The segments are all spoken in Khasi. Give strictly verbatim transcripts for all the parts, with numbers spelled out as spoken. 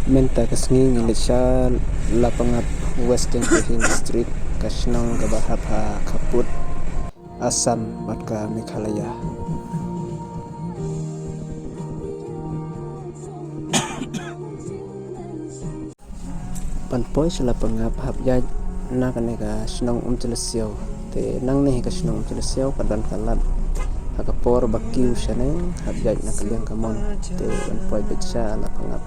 Mynta ka sngi ngi leit sha Lapangap, West Jaintia Hills District, ka shnong kaba hap ha khappud Assam bad ka Meghalaya. Ban poi sha Lapangap hap ïaid na kane ka shnong Umtyllisiew. Te nangne hi ka shnong Umtyllisiew ka don ka lad ha ka por ba kiew shane, hap ïaid na ka liang kamon. Te ban poi beit sha Lapangap.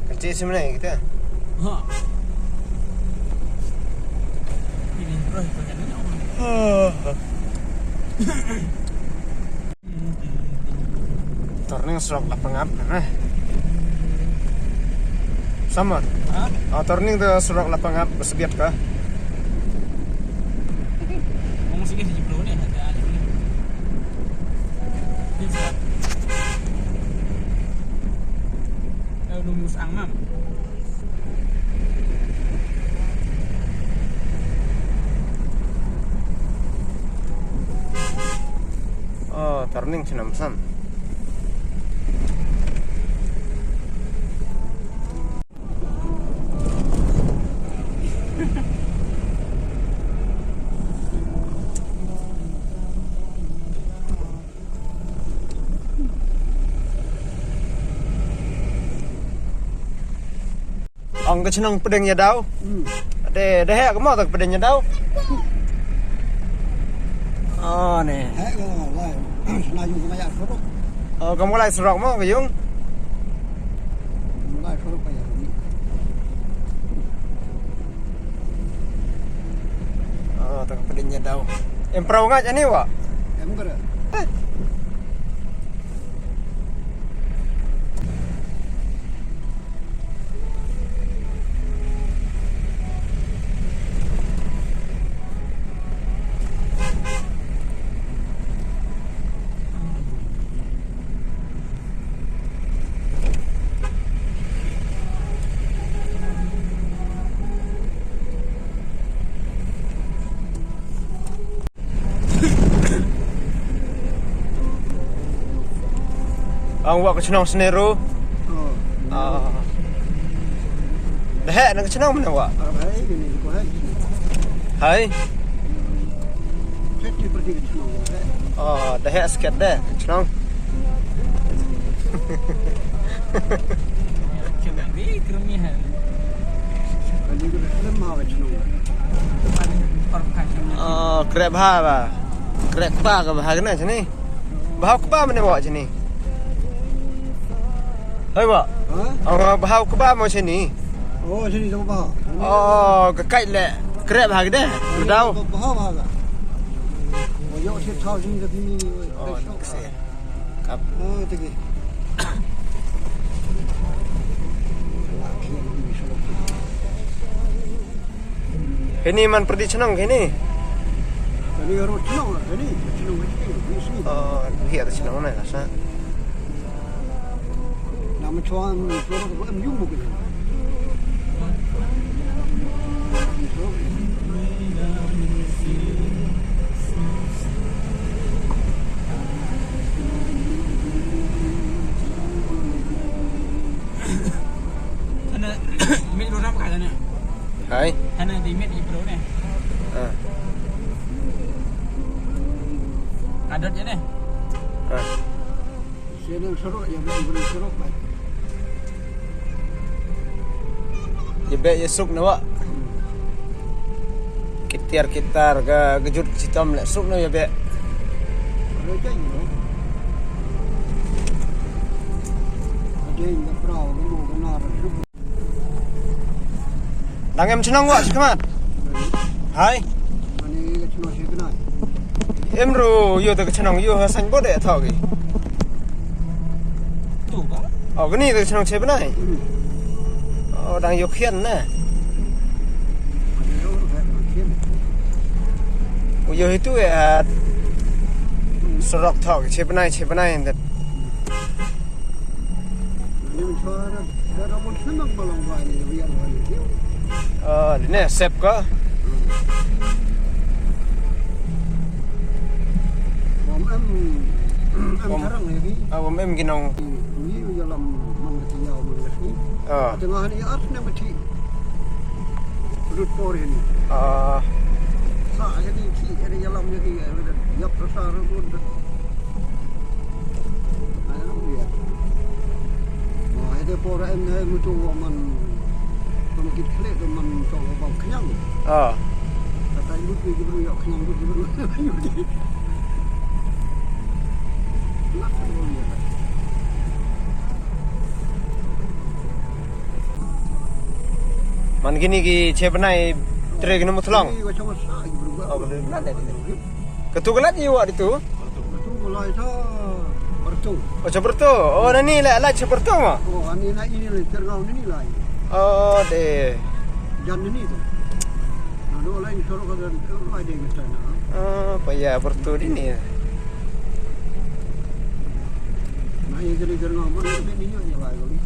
Ka cih simne kita. Ha. Turning surok Lapangap, eh. Sama. Ha? Oh, turning tu surok Lapangap, ba sbiat ka. Ngomong sikit di Jepro ni, ada aja ni. Ni surok. Eh, udah mus ang, mam. Oh, turning chnong san. Ong ka chnong Pdeng Ïadaw. Hmm. De, de heh ka mo ta ka Pdeng Ïadaw. Oh, ne. Heh, ka lai. Sna yung ka maya surok. Oh, ka mo lai surok mo, ka yung. Mo lai surok ka ya. Oh, ta ka Pdeng Ïadaw. Em pyrshah ngait ani wa? Em kara. Eh. Ang wa ka chnong Sneru. Oh. Ah. Dahek na ka chnong mana wa? Ah, hai, gini, gini, hai. Hai. Fifty percent ka chnong, hai. Oh, dahek sket deh, ka chnong. Oh, krep ha ba. Krep pa ka ba ha kena sini. Bha kba mane wa sini. Hai wa. Ha? Oh, bha kba mo sini. Oh, sini sama bha. Oh, ka kai le. Krep ha kede. Dau. Bha bha ka. Oh, yo si thau sini ke sini. Oh, kese. Kap. Oh, tegi. Hini man pyrdi chnong hini. Hini ro chnong, hini chnong hini. Oh, hi ada chnong na kasa. Nama chuan, chuan ko em yung mo ko. Sana mit ro ram ka sana. Hai. Sana di mit i pro ne. Ah. Adot je ne. Ah. Sien surok, ïa beh, ïa beh surok, bye. Ïa beh ïa suk na wa. Kitar kitar ka kejut chitom le suk na ïa beh. Ada yang dah perahu, lu kena ada suk. Dang em chnong wa shi khmat. Hai. Em ru yo te ka chnong yo ha san bo de tho gi. Tu ba? Oh, kani te ka chnong che bnai. Oh, dang yo khian na. U yo hitu e, ah, surok tho che bnai, che bnai. Ah, ne sep ka. Em, em, charang ïa ki. Ah, em, em ki nong. Ngi u ïalam man ka tynñiaw man ka sngi. Ah. Te nga hani ar snem ka thik. Lut por ïa ni. Ah. Sa ïa ni ki, ïa ni ïalam ïa ki, ïa ni ïap rasa rubun. Ai, ïa ni. Mo, ïa te por em ne mutu man. Tang ki khleh tu man tang ba khñiang. Ah. Kata lut ni ki bru ïa khñiang lut ki bru. Man kine ki che bnai tre kine muthlong. Katu ka lait i wa ditu. Katu ka lait ha Pertu. Oh, cha Pertu. Oh, nani la lait cha Pertu ma. Oh, ani na ini le terngau nani lai. Oh, de. Jan nani tu. Nado lai ni sorok ka lai de kita na. Oh, pa ya Pertu dini. Na ini jadi terngau mana ni ni lai kali.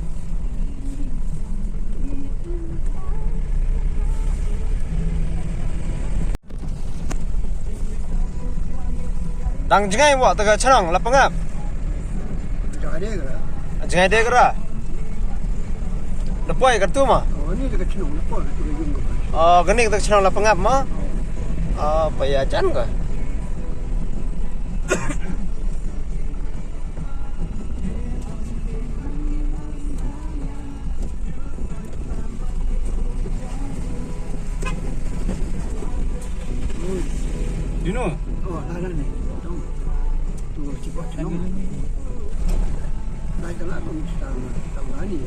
Dang jngai wa ta ka chnong Lapangap. Jngai de kra. Jngai de kra. Da poi ka tu ma. Oh, ni ta ka chnong, da poi ka tu ka yung ka. Oh, kani ta ka chnong Lapangap ma. Oh, pa ya jan ka. Dino. Oh, la la ni. Tu, tu, tu. Lai ka la ko mi ta, ta la ni.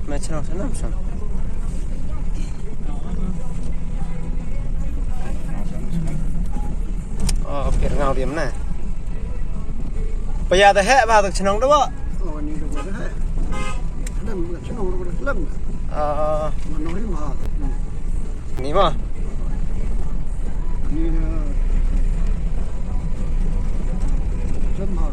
Me chnong sana msang. Oh, pir ngau diam na. Pa ya ta he ba ta chnong da ba. Oh, ni da ba he. Lem, chnong da lem. Ah. Mano ri ma. Ni ma. Ni na. Lem ma.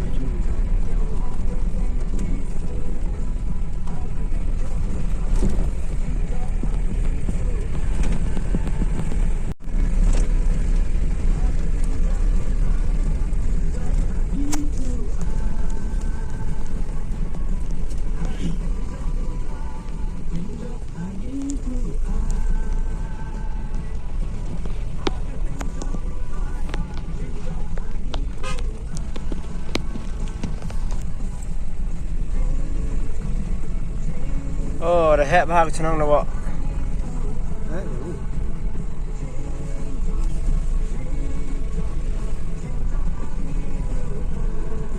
Oh, da heh bha ka chnong na ba.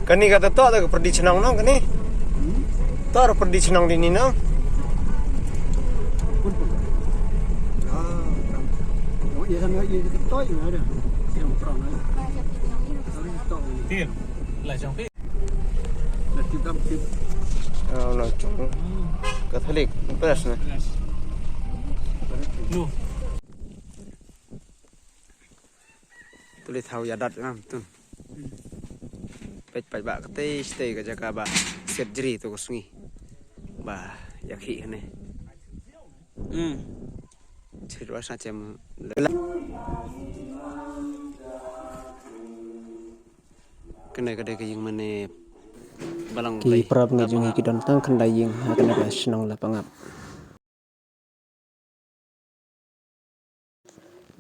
Kani ka to da ka pyrdi chnong no kani. To da pyrdi chnong di ni no. Tim, la jong tim. Oh, no, jong Catholic Parish na. No. Tuli thaw ïa dat ngam tun. Peit peit ba katei stei ka jaka ba surgery to ko sngi. Ba ïa khi hane. Hmm. Chit wa sa chem. Kane ka dei ka ïing mane balang ki parab ngi jong ngi ki don tang khyndai ïing ha kane ka shnong Lapangap.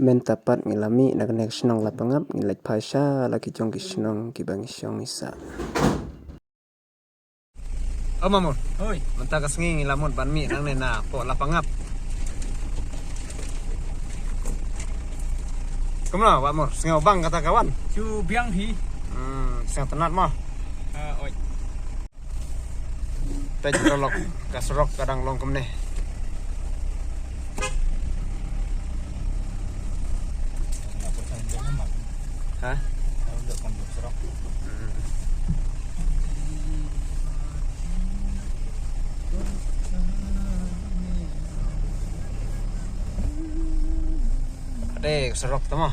Mynta pat ngi la mih na kane ka shnong Lapangap, ngi leit phai sha la ki jong ki shnong kiba ngi shong ngi sah. O Mamur. Hoi. Mynta ka sngi ngi la mut ban mih nangne na poh Lapangap. Kumno Bah Mur, sngew bang kata ka wan? Shu biang hi. Hmm, sngewtynnat mo. Ah, oi. Peit paralok, ka surok ka dang long kumne. Ha? Te surok tamo.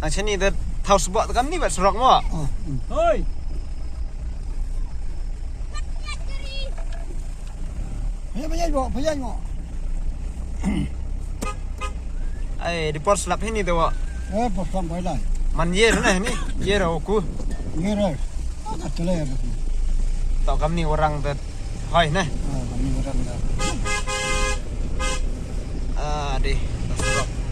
Ang chini te thau sbok te kam ni ba surok mo. Hoi. Paya paya mo, paya mo. Ai di por slap hini te wa. Eh, por slap bai lai. Man ye na hini. Ye ra ku. Ye ra. Tok kam ni orang te. Hoi na. Ah, kam ni orang te. Ah, di. Surok.